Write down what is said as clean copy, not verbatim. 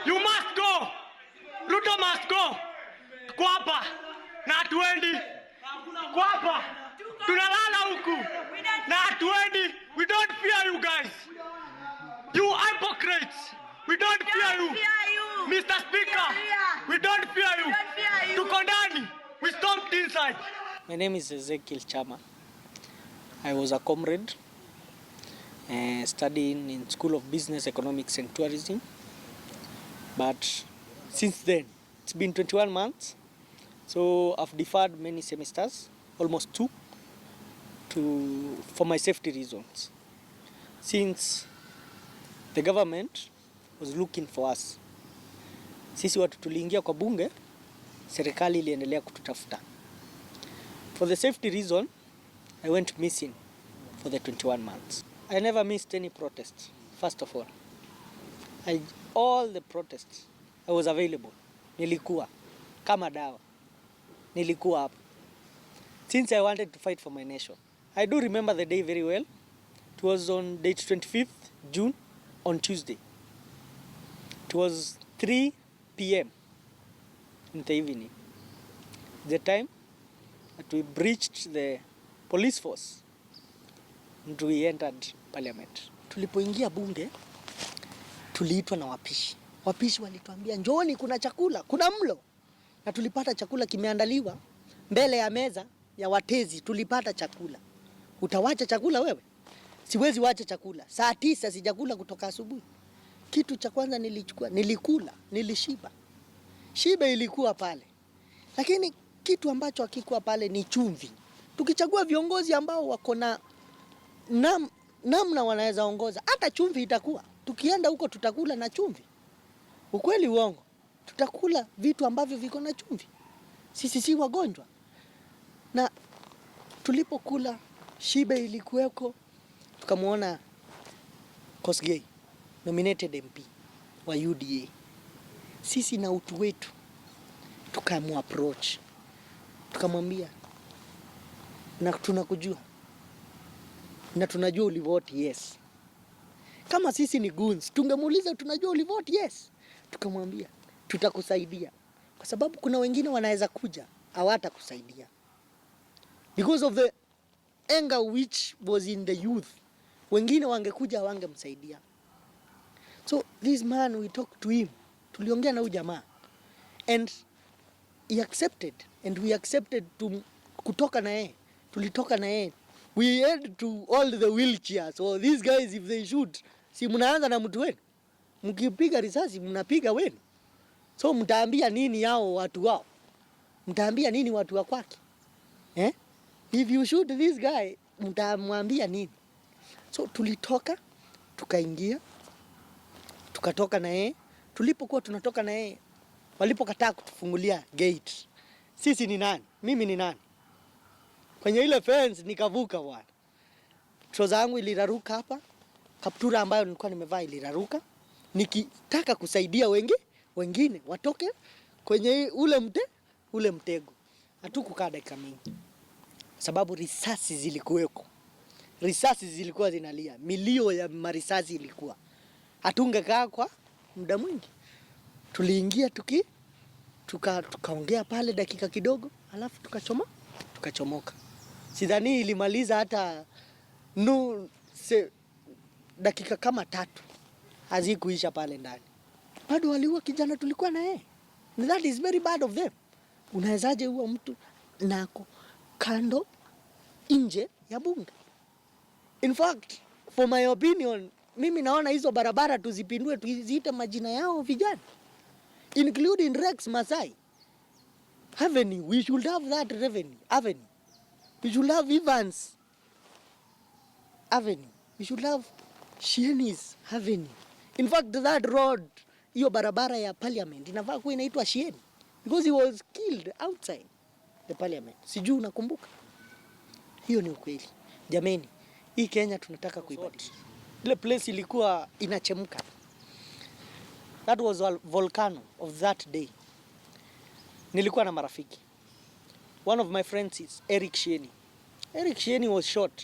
You must go. Ruto must go. Tuko hapa na hatuendi. Tuko hapa. Tunalala huku na hatuendi. We don't fear you guys. You hypocrites. We don't fear you. Mr. Speaker, we don't fear you. Tuko ndani. We stomped inside. My name is Ezekiel Chama. I was a comrade studying in School of Business, Economics and Tourism. But since then, it's been 21 months. So I've deferred many semesters, almost two, for my safety reasons. Since the government was looking for us. Sisi watu tuliingia kwa bunge, serikali iliendelea kututafuta. For the safety reason, I went missing for the 21 months. I never missed any protest, first of all. All the protests, I was available. Nilikuwa kama dawa. Nilikuwa hapo. Since I wanted to fight for my nation. I do remember the day very well. It was on date 25th June, on Tuesday. It was 3 p.m. in the evening. The time that we breached the police force and we entered parliament. Tulipoingia bunge, tuliitwa na wapishi. Wapishi walituambia, "Njooni, kuna chakula, kuna mlo." Na tulipata chakula kimeandaliwa mbele ya meza ya watezi, tulipata chakula. Utawacha chakula wewe? Siwezi wacha chakula. Saa 9 sijakula kutoka asubuhi. Kitu cha kwanza nilichukua, nilikula, nilishiba. Shibe ilikuwa pale, lakini kitu ambacho hakikuwa pale ni chumvi. Tukichagua viongozi ambao wako na namna wanaweza ongoza, hata chumvi itakuwa. Tukienda huko tutakula na chumvi. Ukweli uongo? Tutakula vitu ambavyo viko na chumvi. Sisi si wagonjwa. Na tulipokula, shibe ilikuweko, tukamwona Kosgei, nominated MP wa UDA. Sisi na utu wetu tukamu approach, tukamwambia, "Na tunakujua na tunajua ulivote yes." Kama sisi ni goons, tungemuuliza, "Tunajua ulivote yes." Tukamwambia, "Tutakusaidia kwa sababu kuna wengine wanaweza kuja hawatakusaidia," because of the anger which was in the youth. Wengine wangekuja hawangemsaidia. So this man, we talked to him, tuliongea na huyu jamaa and he accepted and we accepted to kutoka na yeye. Tulitoka na yeye. We had to hold the wheelchair. So these guys, if they shoot, si mnaanza na mtu wenu? Mkipiga risasi mnapiga wenu. So mtaambia nini yao watu wao? Mtaambia nini watu wa kwake? Eh? If you shoot this guy, mtamwambia nini? So tulitoka, tukaingia, tukatoka na yeye. Tulipokuwa tunatoka na yeye, walipokataa kutufungulia gate, sisi ni nani? Mimi ni nani? Kwenye ile fence nikavuka bwana. Trouser yangu iliraruka hapa, kaptura ambayo nilikuwa nimevaa iliraruka, nikitaka kusaidia wengine watoke kwenye ule mtego. Hatukukaa dakika mingi, sababu risasi zilikuweko, risasi zilikuwa zinalia, milio ya marisasi ilikuwa. Hatungekaa kwa muda mwingi, tuliingia tukaongea pale dakika kidogo, alafu tukachomoka. Sidhani ilimaliza hata nu se, dakika kama 3 hazikuisha pale ndani, bado waliua kijana tulikuwa na yeye. That is very bad of them. Unawezaje ua mtu nako kando nje ya bunge? In fact, for my opinion, mimi naona hizo barabara tuzipindue, tuziite majina yao vijana, including Rex Masai Avenue. We should have that revenue avenue. We should have Evans Avenue. We should have Shieni's Avenue. In fact, that road, hiyo barabara ya parliament inafaa kuwa inaitwa Shieni because he was killed outside the parliament. Sijui unakumbuka? Hiyo ni ukweli. Jameni, hii Kenya tunataka kuibadilisha. Ile place ilikuwa inachemka. That was a volcano of that day. Nilikuwa na marafiki. One of my friends is Eric Shieni. Eric Shieni was shot.